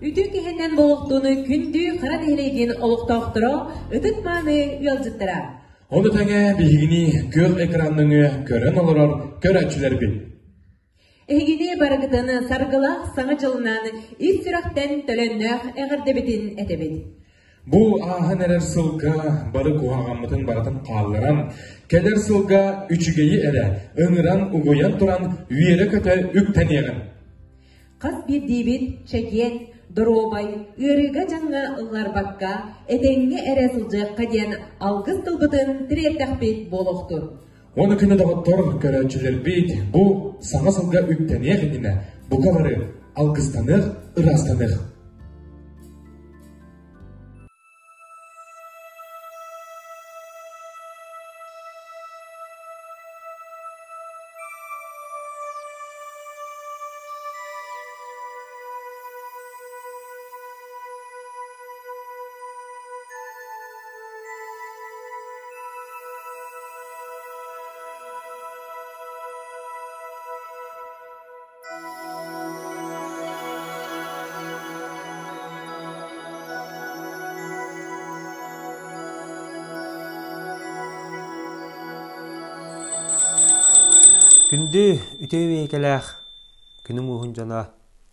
Үтүө киһинэн болуохтууну күндү Хара нэһилиэгин олохтоохторо, ытык-мааны ыалдьыттара. Ону тэҥэ биһигини күөх экран нөҥүө көрөн олорор көрөөччүлэрбит. Эһигини барыгытын саргылаах Саҥа дьылынан ис сүрэхтэн төлөннөөх эҕэрдэбитин этэбит. Бу ааһан эрэр сылга бары куһаҕаммытын барытын хаалларан, кэлэр сылга үчүгэйи эрэ ыҥыран угуйан туран үөрэ-көтө үктэниэҕин. Хас биирдиибит чэгиэн, доруобай, ыарыыга-дьаҥҥа ылларбакка, этэҥҥэ эрэ сылдьыахха диэн алгыс тылбытын тириэртэхпит буолуохтун. Уонна күнү доҕоттор, көрөөччүлэрбит бу саҥа сылга үктэниэх иннинэ бука бары алгыстаныах, ыраастаныах. Күндү үтүө бэйэкэлээх күнүм ууһун дьоно,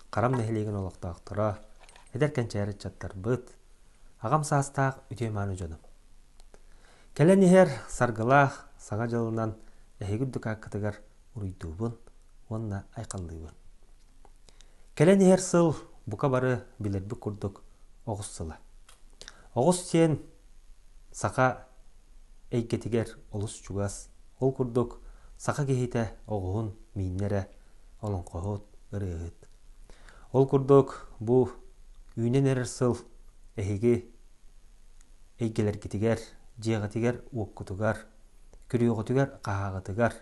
Харам нэһилиэгин олохтоохторо, эдэр кэнчээри ыччаттарбыт, аҕам саастаах үтүө-мааны дьонум. Кэлэн иһэр саргылаах Саҥа дьылынан эһиги үрдүк ааккытыгар уруйдуубун уонна айхаллыыбын. Кэлэн иһэр сыл бука бары билэрбит курдук оҕус сыла. Оҕус сиэн саха эйгэтигэр олус чугас. Ол курдук саха киһитэ оҕуһун мииннэрэ олоҥхоһут, ырыаһыт. Ол курдук бу үүнэн эрэр сыл эһиги эйгэлэргитигэр, дьиэҕитигэр-уоккутугар, күрүөҕүтүгэр-хаһааҕытыгар,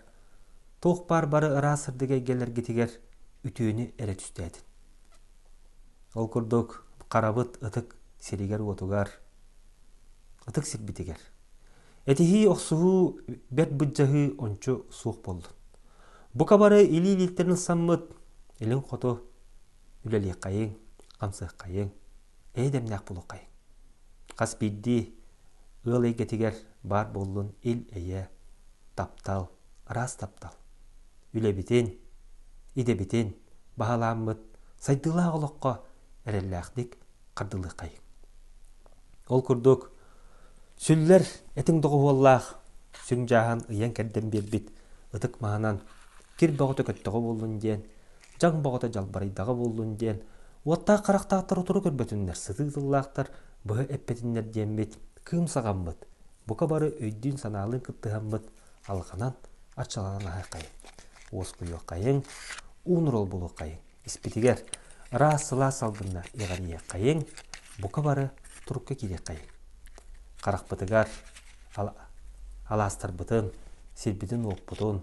туох баар бары ыраас сырдык эйгэлэргитигэр үтүөнү эрэ түстээтин. Ол курдук харабыт ытык сиригэр-уотугар, ытык сирбитигэр Этиһии-охсуһуу, бэрт былдьаһыы ончу суох буоллун. Бука бары илии-илииттэн ылсаммыт, илин хоту үлэлиэххэйиҥ, хамсыаххайыҥ, эйэ-дэмнээх буолуоххайыҥ. Хас биирдии ыал эйгэтигэр баар буоллун ил-эйэ, таптал, араас таптал. Үлэбитин, идэбитин баһылааммыт сайдыылаах олоххо эрэллээхтик хардылыаххайыҥ. Ол курдук, сүллэр этиҥ доҕуһуоллаах сүҥ дьааһын ыйан-кэрдэн биэрбит ытык маһынан кир бөҕөтө көттөҕө буоллун диэн, дьаҥ бөҕөтө дьалбарыйдаҕа буоллун диэн, уоттаах харахтаахтар утары көрбөтүннэр, сытыы тыллаахтар быһа эппэтиннэр диэммит, кыым саҕаммыт, бука бары өйдүүн-санаалыын кыттыһаммыт алҕанан, арчыланан аһыаххайыҥ, уоскуйуоххайыҥ, уунурал буолуоххайыҥ. Испитигэр ыраас сылаас салгынна иҕэрийиэххэйиҥ, бука бары турукка киириэххэйиҥ. Харахпытыгар алаастарбытын, сирбитин-уоппутун,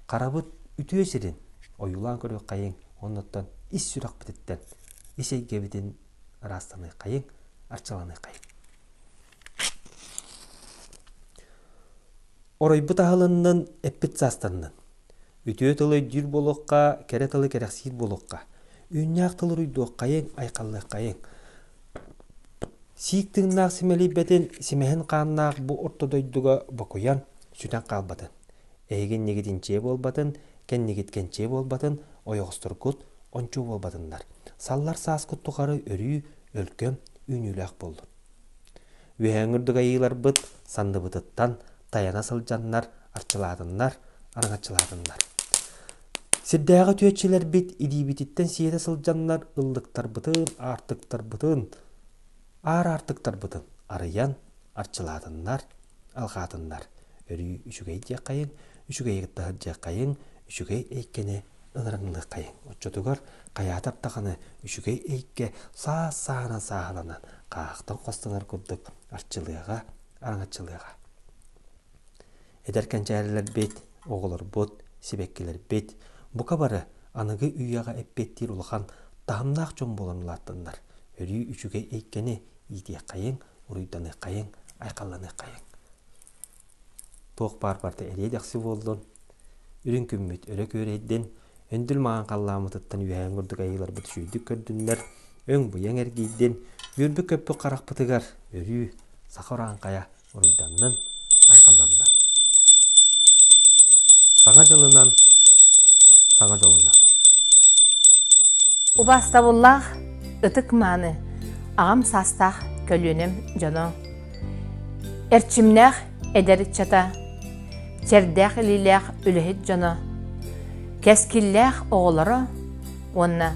харабыт үтүө сирин ойуулаан көрүөххэйиҥ уонна ис сүрэхпититтэн, ис эйгэбитин ыраастаныаххайыҥ, арчыланыаххайыҥ. Оройбут аһылыннын, эппит саастаннын. Үтүө тылы өйдүүр буолуохха, кэрэ тылы кэрэхсиир буолуохха. Үүннээх тыл уруйдуоххайыҥ, айхаллыаххайыҥ. Сиик тыыннаах симэлийбэтин, симэһин хааннаах бу орто дойдуга бокуйан, сүтэн хаалбатын. Эһиги иннигит инчиэ буолбатын, кэннигит кэнчиэ буолбатын, ойоҕосторгут ончу буолбатыннар. Саллар сааскыт тухары өрүү өлкөм үүнүүлээх буоллун. Үөһээҥҥи үрдүк айыыларбыт санныбытыттан тайана сылдьаннар арчылаатыннар, араҥаччылаатыннар. Сирдээҕи үтүөччүлэрбит илиибититтэн сиэтэ сылдьаннар ыллыктарбытын, аартыктарбытын, аар аартыктарбытын арыйан арчылаатыннар, алҕаатыннар. Өрүү үчүгэй диэххэйиҥ, үчүгэйи кытта сылдьыаххайыҥ, үчүгэй эйгэни ыларыҥныаххайыҥ. Оччотугар хайаатар даҕаны үчүгэй эйгэ саас-сааһынан сааһыланан, хаахтан хостонор курдук арчылыаҕа, араҥаччылыаҕа. Эдэр кэнчээрилэрбит, оҕолорбут, сибэккилэрбит бука бары аныгы үйэҕэ эппиэттиир улахан таһымнаах дьон буолан улааттаннар, өрүү үчүгэй эйгэни иитиэххэйиҥ, уруйданыаххайыҥ, айхалланыаххайыҥ. Туох баар барыта эриэ-дэхси буоллун, үрүҥ күммүт өрө күөрэйдин, өндүл маҥан халлааммытыттан үөһээҥҥи курдук айыыларбыт үчүгэйдик көрдүннэр. Өҥ-быйаҥ эргийдин, үөрбүт-көппүт харахпытыгар өрүү саха урааҥхайа уруйданнын, айхалланнын. Саҥа дьылынан, саҥа дьолунан. Убаастабыллаах ытык-мааны аҕам саастаах көлүөнэм дьоно, эрчимнээх эдэр ыччата, чэрдээх илиилээх үлэһит дьоно, кэскиллээх оҕолоро уонна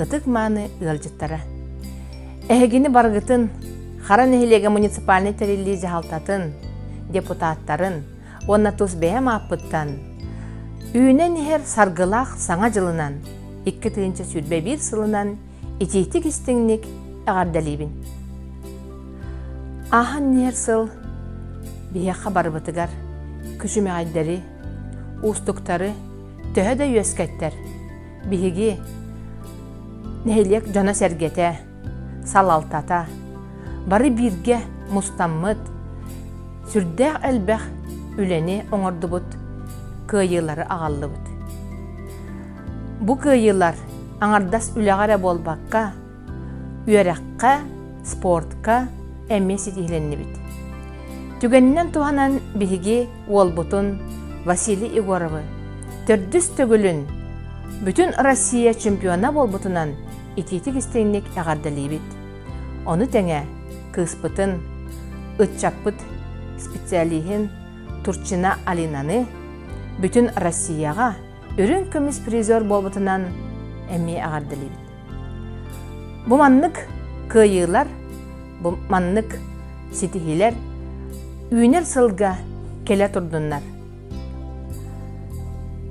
ытык-мааны ыалдьыттара. Эһигини барыгытын Хара нэһилиэгэ муниципальнай тэриллии дьаһалтатын, депутаттарын уонна тус бэйэм ааппыттан үүнэн иһэр саргылаах Саҥа дьылынан 2021 сылынан итиитик-истиҥник эҕэрдэлиибин. Ааһан иһэр сыл биһиэхэ барыбытыгар күчүмэҕэйдэри, уустуктары төһө да үөскэттэр, биһиги нэһилиэк дьоно-сэргэтэ, салалтата бары бииргэ мустаммыт, сүрдээх элбэх үлэни оҥордубут, кыайыылары аҕаллыбыт. Бу кыайыылар аҥардас үлэҕэ эрэ буолбакка, үөрэххэ, спортка эмиэ ситиһилиннибит. Түгэнинэн туһанан биһиги уолбутун Василий Егоровы төрдүс төгүлүн бүтүн Россия чемпиона буолбутунан итиитик-истиҥник эҕэрдэлиибит. Ону тэҥэ кыыспытын, ыччаппыт специалиһын Турчина Алинаны бүтүн Россияҕа үрүҥ көмүс призер буолбутунан эмиэ эҕэрдэлиибит. Бу маннык кыайыылар, бу маннык ситиһиилэр үүнэр сылга кэлэ турдуннар.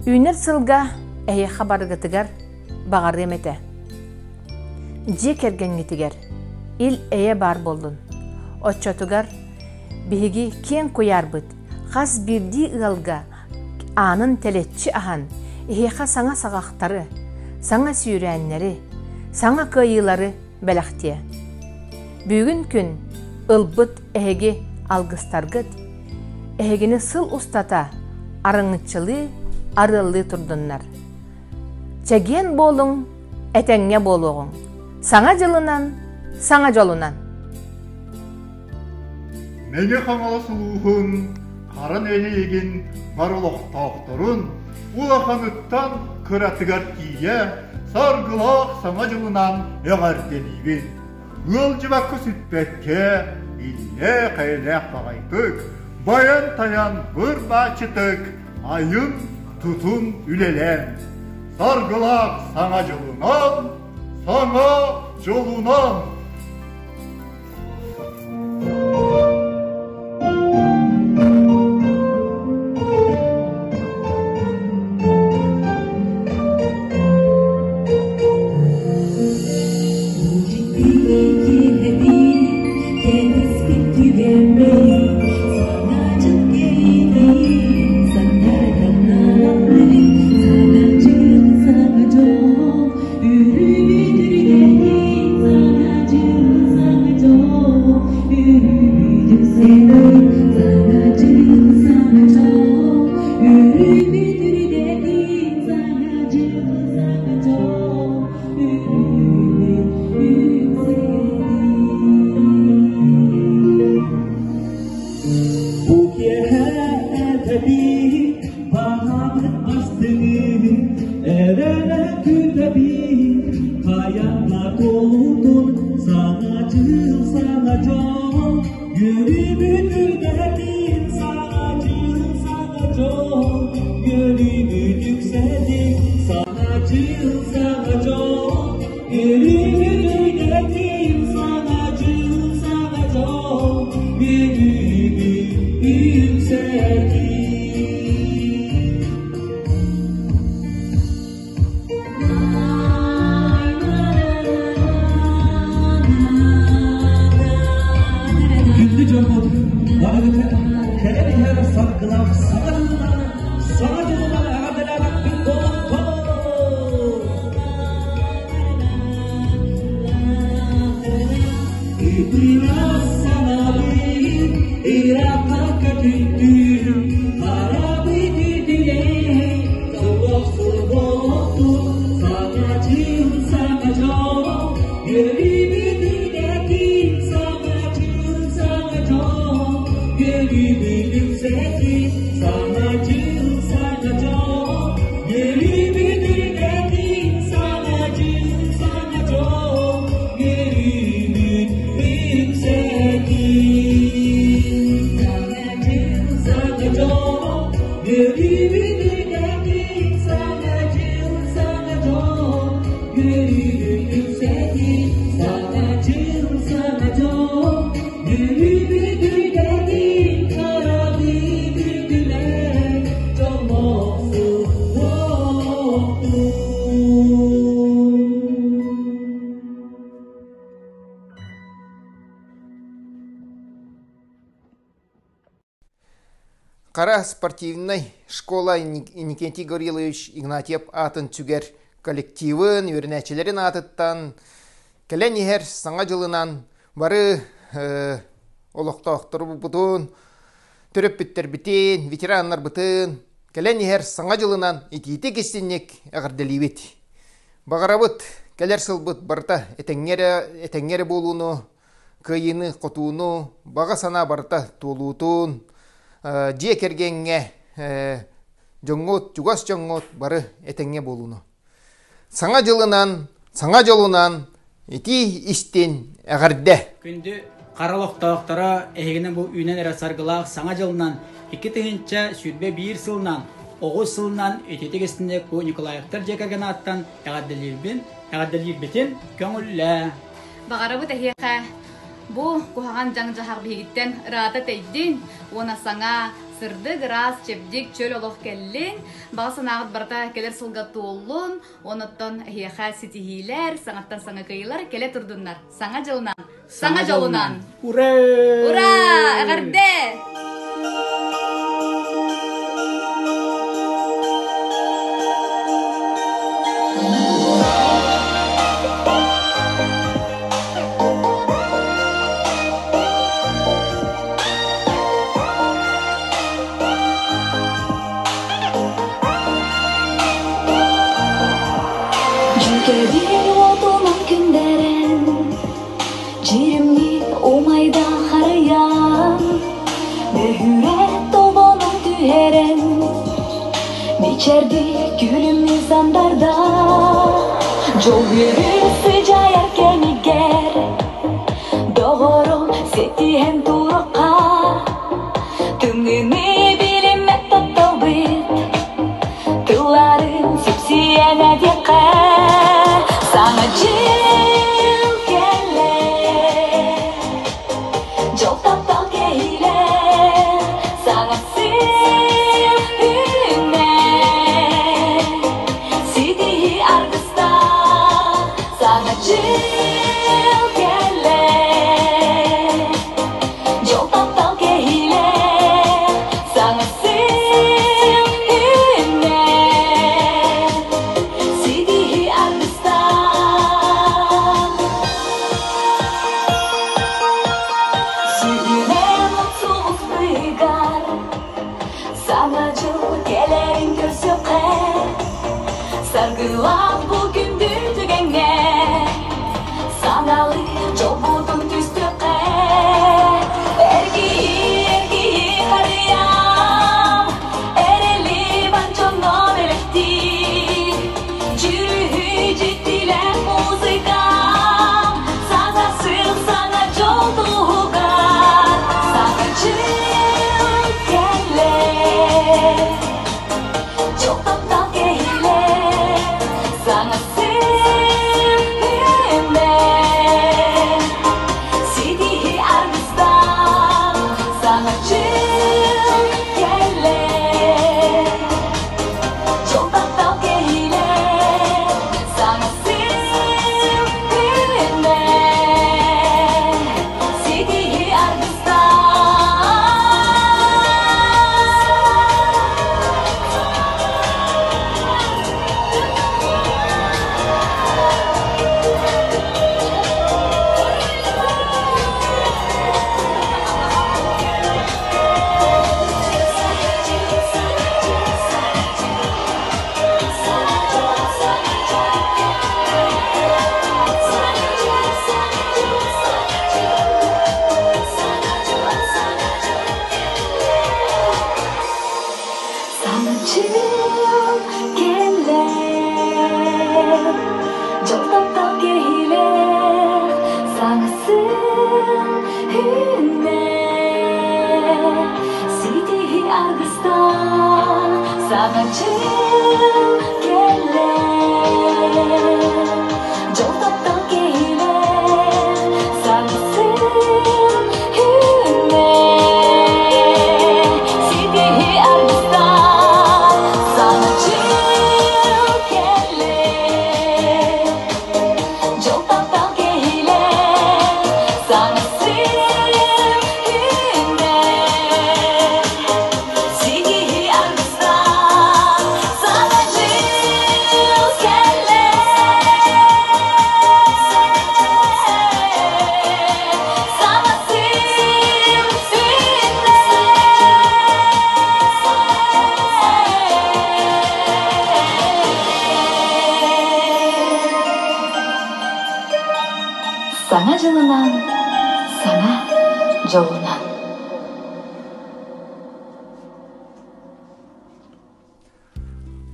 Үүнэр сылга эһиэхэ барыгытыгар баҕарыам этэ. Дьиэ кэргэҥҥитигэр ил-эйэ баар буоллун. Оччотугар биһиги киэҥ куйаарбыт хас биирдии ыалга аанын тэлэччи аһан, эһиэхэ саҥа саҕахтары, саҥа сүүрээннэри, саҥа кыайыылары бэлэхтиэ. Бүгүн күн ылбыт эһиги алгыстаргыт эһигини сыл устата арыҥыччылыы, арыаллыы турдуннар. Чэгиэн буолуҥ, этэҥҥэ буолуоҕуҥ. Саҥа дьылынан, саҥа дьолунан! Мэҥэ Хаҥалас улууһун Хара нэһилиэгин бар олохтоохторун улаханыттан кыратыгар тиийэ саргылаах Саҥа дьылынан эҕэрдэлиибин! Ыалдьыбакка сүппэккэ, иллээх-эйэлээх баҕайытык, байан-тайан быр-бааччытык айын-тутун үлэлээн, саргылаах Саҥа дьылынан, Саҥа дьолунан! Бу киэһэ этэбит, баҕабыт бастыҥын, эрэнэ күүтэбит, хайа туолуутун, саҥа дьыл, саҥа дьол, үөрүүбүт үрдэтин, саҥа дьыл, саҥа дьол, үөрүүбүт үксэтин, саҥа дьыл, саҥа дьол, үөрүүбүт үрдэтин, саҥа дьыл, саҥа дьол, үөрүүбүт үксэтин. Күндү дьоммут, барыгытын кэлэн иһэр саргылаах саҥа дьылынан, саҥа дьылынан эҕэрдэлээбэппит буоллаххо! Ытыйас санаабыт, ыраахха көтүттүм, харабыт үтүлэй, сорох сорботтун, саҥа дьыл, саҥа дьол, үөрүү Хара спортивнай школа Иннокентий Гаврилович Игнатьев аатын сүгэр коллективын, үөрэнээччилэрин аатыттан кэлэн иһэр Саҥа дьылынан бары олохтоохторбутун, төрөппүттэрбитин, ветераннарбытын кэлэн иһэр Саҥа дьылынан итиитик истинник эҕэрдэлиибит. Баҕарабыт кэлэр сылбыт барыта этэҥҥэ эрэ буолууну, кыайыыны, хотууну, баҕа санаа барыта туолуутун, дьиэ кэргэҥҥэ дьоҥҥут, чугас дьоҥҥут бары этэҥҥэ буолууну. Саҥа дьылынан, саҥа дьолунан итии истин эҕэрдэ! Күндү хара олохтоохторо, эһигини бу үүнэн эрэр саргылаах Саҥа дьылынан 2021 сылынан, оҕус сылынан ититик истинник бу Николаевтар дьиэ кэргэн ааттан эҕэрдэлиирбин, эҕэрдэлиирбитин көҥүллээ! Баҕарабыт эһиэхэ бу куһаҕан дьаҥ-дьаһах биһигиттэн ыраата тэйдин уонна саҥа сырдык, ыраас, чэбдик, чөл олох кэллин. Баҕа санааҕыт барыта кэлэр сылга туоллун. Онуттан эһиэхэ ситиһиилэр, саҥаттан саҥа кыайыылар кэлэ турдуннар. Саҥа дьылынан! Саҥа дьолунан! Ура! Ура! Эҕэрдэ! Дьүкэбил уотунан күндэрэн Дьиримни умайда харыйан, Бөһүрэ тобонун түһэрэн, Мичэрди күлүмнүү сандарда, Дьол үөрүү сыдьаайар кэмигэр, Доҕорум ситиһэн туруохха, Тымныыны билиммэт тапталбыт, Тылларын сипсийэн этиэххэ, Саҥа дьыл кэллэ, Дьол таптал кэһиилэ, Саҥа сыл үүннэ, Ситиһии аргыстаах, Саҥа дьыл кэллэ, Дьол таптал кэһиилэ, Саҥа сыл үүннэ, Ситиһии аргыстаах. Сүрүнэн сулус быыгар, Саҥа дьыл кэлэрин көрсүөххэ, Саргылаах бу күндү түгэҥҥэ, Саҥалыы дьолбутун түстүөххэ. Эргийии, эргийии харыйам, Эрэли бар дьоҥҥо бэлэхтии. Дьүрүһүй дьиктилээх музыкам, Саҥа сыл, саҥа дьол туһугар, Саҥа дьыл кэллэ. Дьол таптал кэһиилэ, Саҥа сыл үүннэ. Ситиһии аргыстаах, Саҥа дьыл кэллэ. Дьол таптал кэһиилэ, Саҥа сыл үүннэ. Ситиһии аргыстаах. Саҥа дьыл кэллэ, дьол таптал кэһиилэ, саҥа сыл үүннэ. Ситиһии аргыстаах, саҥа дьыл кэллэ, дьол таптал кэһиилэ, саҥа сыл үүннэ. Ситиһии аргыстаах, саҥа дьыл кэллэ, дьол таптал кэһиилэ, саҥа сыл үүннэ.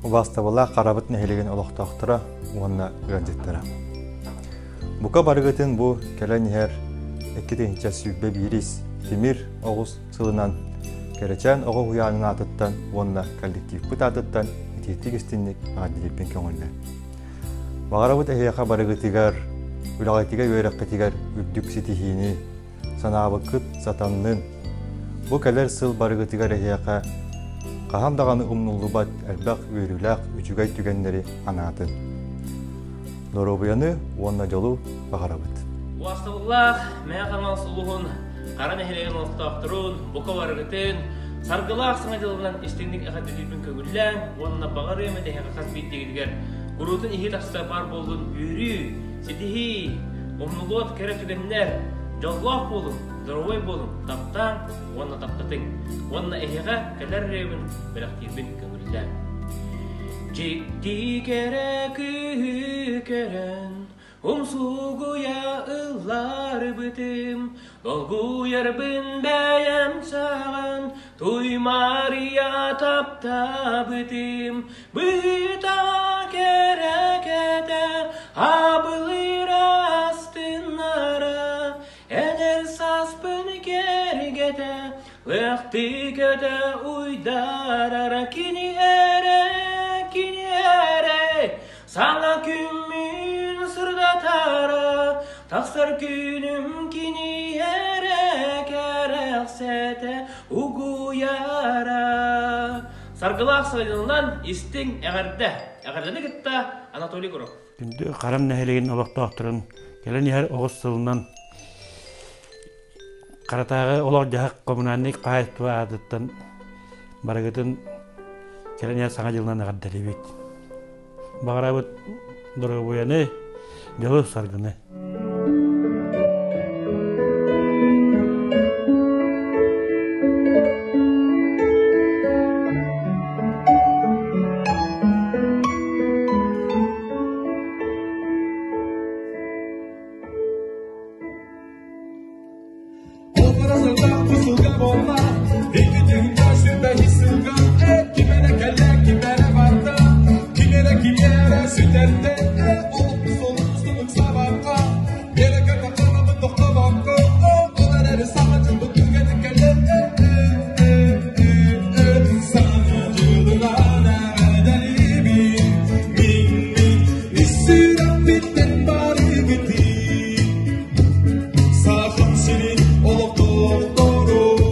Убаастабыллаах Харабыт нэһилиэгин олохтоохторо уонна ыалдьыттара. Бука барыгытын бу кэлэн иһэр 2021 тимир оҕус сылынан Кэрэчээн оҕо уһуйаанын аатыттан уонна коллективпыт аатыттан итиитик истинник эҕэрдэлиирбин көҥүллэн. Баҕарабыт эһиэхэ барыгытыгар, үлэҕитигэр үөрэххитигэр үрдүк ситиһиини, санаабыккыт сатаннын. Бу кэлэр сыл барыгытыгар эһиэхэ хаһан даҕаны умнуллубат элбэх үөрүүлээх үчүгэй түгэннэри анаатын. Доруобуйаны уонна дьолу баҕарабыт. Убаастабыллаах Мэҥэ Хаҥалас улууһун Хара нэһилиэгин олохтоохторун, бука барыгытын саргылаах Саҥа дьылынан истиҥник эҕэрдэлиирбин көҥүллээҥ уонна баҕарыам этэ эһиэхэ хас биирдиигитигэр куруутун иһии тахса баар буоллун үөрүү, ситиһии, умнулуот кэрэ түгэннэр, дьоллоох буолуҥ, доруобай буолуҥ, таптааҥ уонна таптатыҥ. Уонна эһиэхэ кэлэр ырыабын бэлэхтиирбин көҥүллээҥ. Дьикти кэрэ кыыһы көрөн, умсугуйа ылларбытым, долгуйарбын бэйэм саҕан, туймаарыйа таптаабытым, быыта кэрэкэтэ, абылыыр астынара, эдэр сааспын кэргэтэ, Лыахтыы көтө уйдарара кини эрэ, кини эрэ, саҥа күммүн сырдатара, тахсар күнүм кини эрэ кэрэхсэтэ угуйара. Саргылаах сайынынан истиҥ эҕэрдэ! Эҕэрдэни кытта Анатолий Гуров. Күндү Харам нэһилиэгин олохтоохторун кэлэн иһэр оҕус сылынан Харатааҕы олох-дьаһах коммунальнай хаһаайыстыба аатыттан барыгытын кэлэн иһэр Саҥа дьылынан эҕэрдэлиибит. Баҕарабыт доруобуйаны, дьолу-саргыны. Сахам сирин олохтоохторун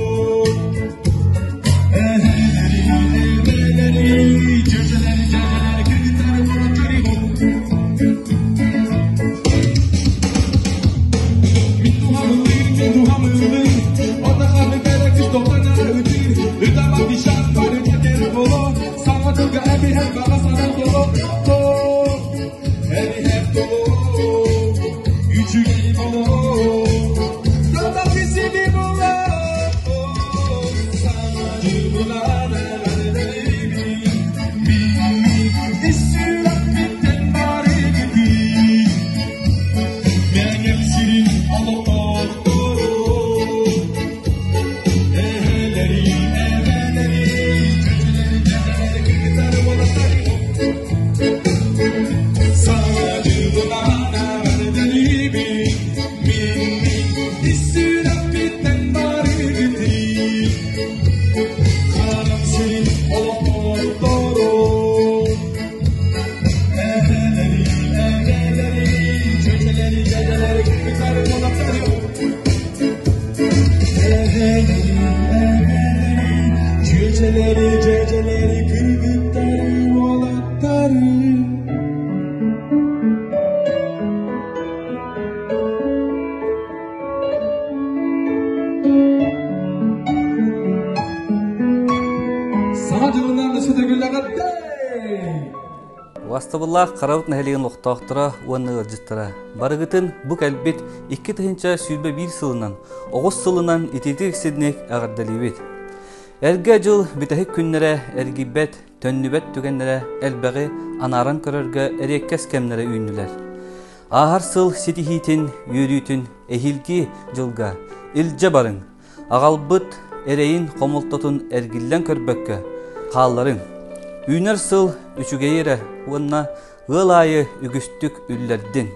Эһэлэри, эбэлэри, чүөчэлэри, дьээдьэлэри, кыргыттары, уолаттары Мин туһамылыыр, мин туһамылыыр, Одаханы кэрэ тоқтан ытыыр, Ытама дишан барыта кэрэ боло, Саҥа тылга эбиһэр баҕа санаан толо, Эбиһэр толо, Үчүгэй боло, Сана кисиби боло, Сана дьылынан Ис сүрэхпиттэн барыгытыы, Мэҥэм сирин олохтоохтору, Эһэлэри, эбэлэри, чүчүлэри, дьэдэлэри, кыргыттары, уолаттары Саҥа дьылынан эҕэрдэлиибин, мин ис сүрэхпиттэн барыгытыы, Ханым сирин олохтоохтору, Эһэлэри, эбэлэри, чүчүлэри, дьэдэлэри, кыргыттары, уолаттары Эһэлэри, эбэлэри, чүөчэлэри, дьээдьэлэри, кыргыттары, уолаттары Саҥа дьылынан сүтүгүлэҕэрдэй! Убаастабыллаах Харабыт нэһилиэгин олохтоохторо уонна ыалдьыттара, барыгытын бу кэлбит 2021 сылынан, оҕус сылынан итиитик сидник эҕэрдэлиибит. Эргэ дьыл бүтэһик күннэрэ эргийбэт, төннүбэт түгэннэрэ элбэҕи анааран көрөргө эриэккэс кэмнэрэ үүннүлэр. Ааһар сыл ситиһиитин, үөрүүтүн эһиилги дьылга илдьэ барыҥ, Аҕалбыт эрэйин хомолтотун эргиллэн көрбөккө хаалларыҥ. Үүнэр сыл үчүгэйи эрэ уонна ыал аайы үгүстүк үллэрдин.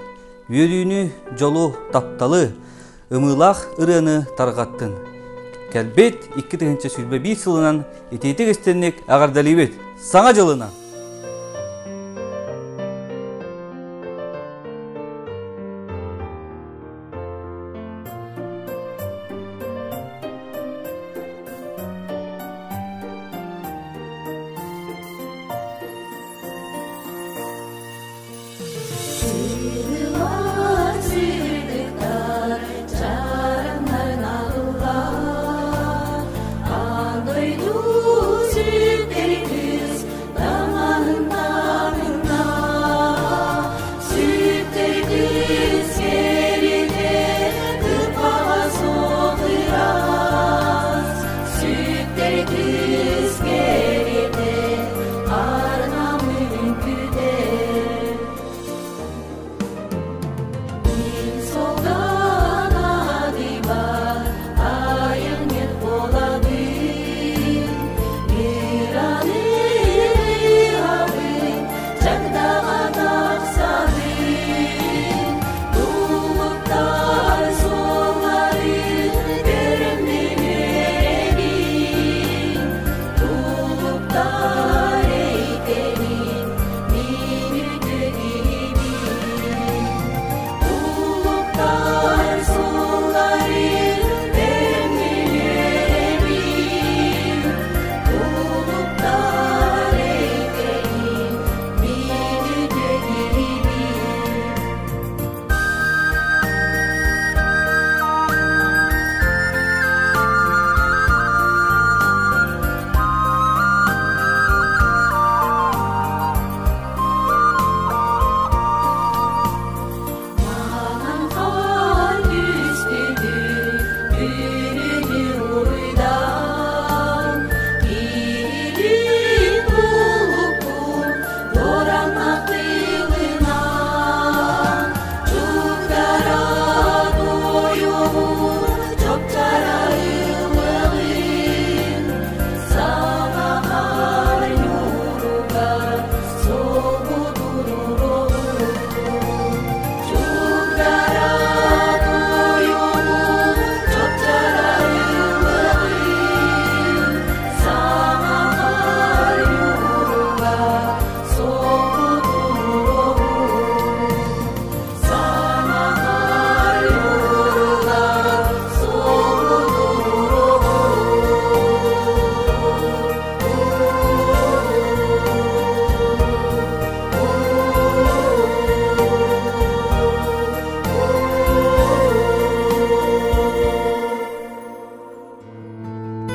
Үөрүүнү, дьолу, тапталы, ымыылаах ырыаны тарҕаттын. Кэлбит 2021 сылынан итиитик истинник эҕэрдэлиибит! Саҥа дьылынан!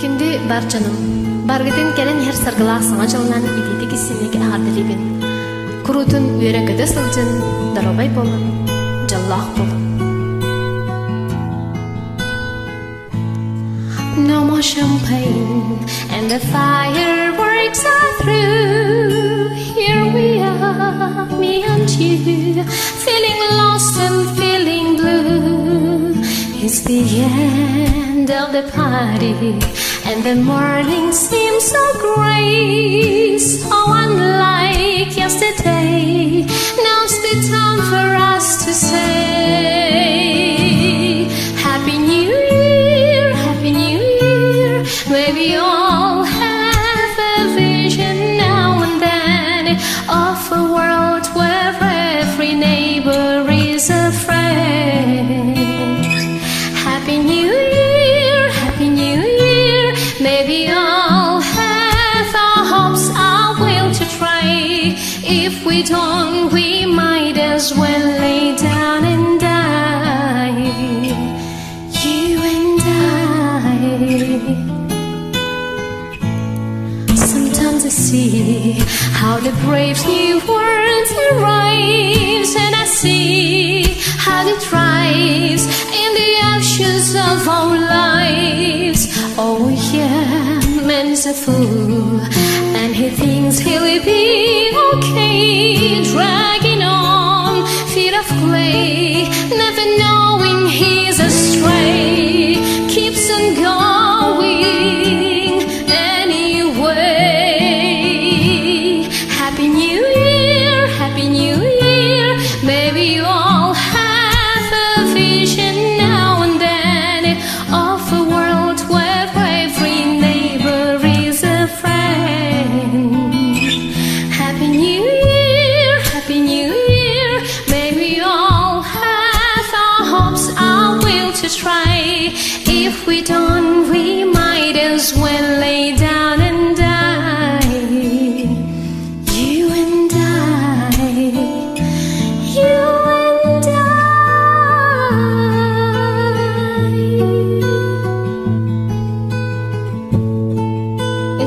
Күндү бар дьонум, баргытын кэлэн иһэр саргылаах саҥа дьылынан итиитик истинник эҕэрдэлиибин. Куруутун үөрэ-көтө сылдьын, доруобай буолун, дьоллоох буолун. No more champagne and the fireworks are through. Here we are, me and you, feeling lost and feeling blue. It's the end of the party, and the morning seems so gray, so unlike yesterday. Now's the time for us to say, Happy New Year, Happy New Year. May we all have a vision now and then of a world where every neighbor is a friend. Happy New Year, Happy New Year. May we all have our hopes, our will to try. If we don't, we might as well lay down and die. You and I. Sometimes I see how the brave new world arrives, and I see how it thrives in the ashes of our lives. Oh yeah, man's a fool, and he thinks he'll be okay, dragging on feet of clay, never knowing he's astray, keeps on going anyway.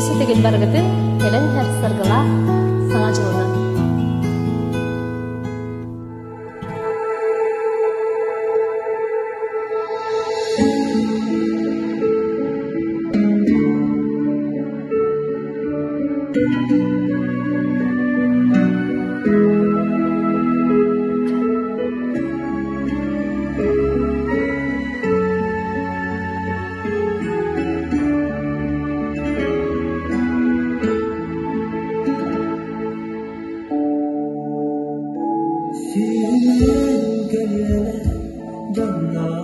Өссө төгүл барыгытын кэлэн иһэр саргылаах Саҥа дьылынан! Сүүрэн кэлиэлэ дьонноо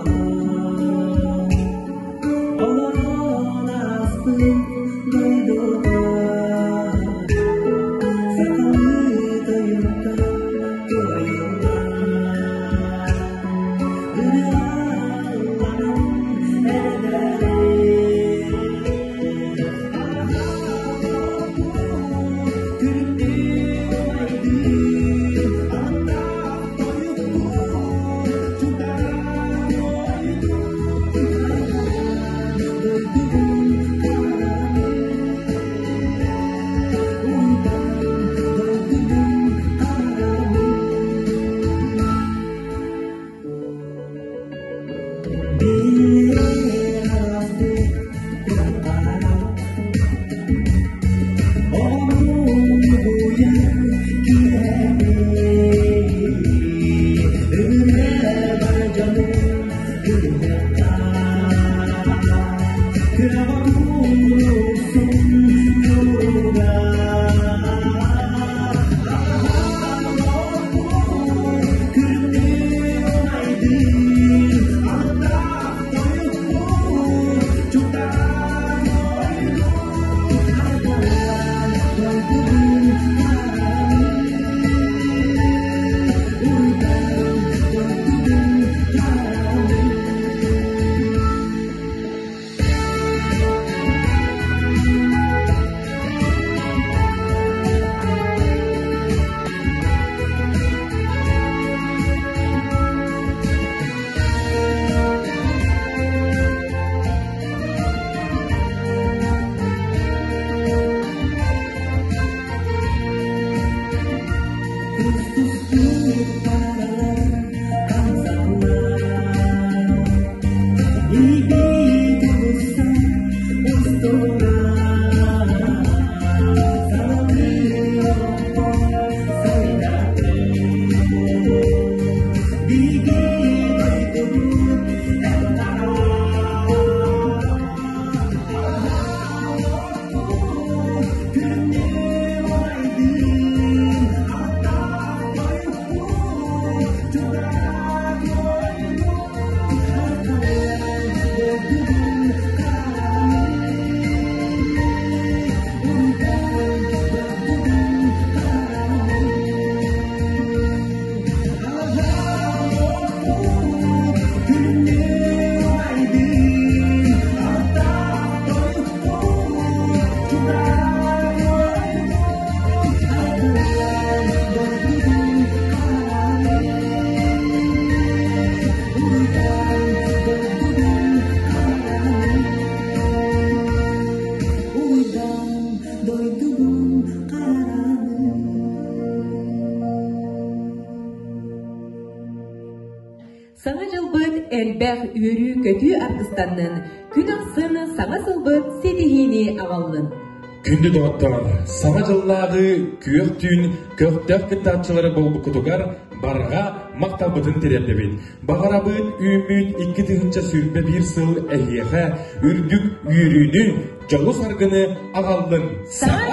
Олорон ааспыт дойдуга Сахалыы тойуктан туойуллар Ырыалларым эрэдээри Саҥа дьылбыт элбэх үөрүү-көтүү аргыстаннын, күн ахсын саҥа сылбыт ситиһиини аҕаллын. Күндү доҕоттор, Саҥа дьыллааҕы күөх түүн көхтөөх кыттааччылары буолбуккутугар барҕа махталбытын тириэрдэбит. Баҕарабыт үүммүт 2021 сыл эһиэхэ үрдүк үөрүүнү, дьолу-саргыны аҕаллын! Саҥа